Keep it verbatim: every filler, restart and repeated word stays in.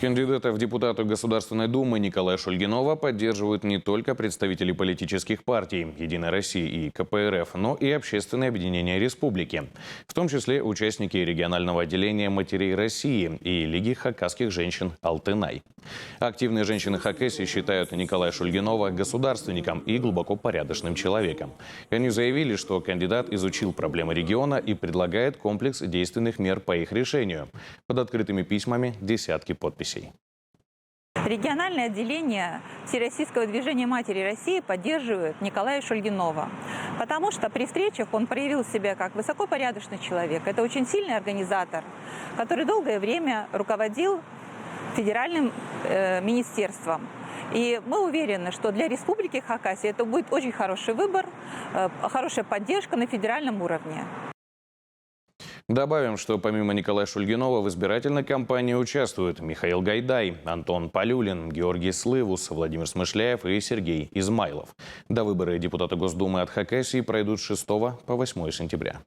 Кандидата в депутаты Государственной Думы Николая Шульгинова поддерживают не только представители политических партий «Единая Россия» и К П Р Ф, но и общественные объединения республики, в том числе участники регионального отделения «Матерей России» и Лиги хакасских женщин «Алтынай». Активные женщины Хакасии считают Николая Шульгинова государственником и глубоко порядочным человеком. Они заявили, что кандидат изучил проблемы региона и предлагает комплекс действенных мер по их решению. Под открытыми письмами десятки подписей. Региональное отделение Всероссийского движения «Матери России» поддерживает Николая Шульгинова, потому что при встречах он проявил себя как высокопорядочный человек. Это очень сильный организатор, который долгое время руководил федеральным, э, министерством. И мы уверены, что для Республики Хакасия это будет очень хороший выбор, э, хорошая поддержка на федеральном уровне. Добавим, что помимо Николая Шульгинова в избирательной кампании участвуют Михаил Гайдай, Антон Палюлин, Георгий Слывус, Владимир Смышляев и Сергей Измайлов. Довыборы депутата Госдумы от Хакасии пройдут с шестого по восьмое сентября.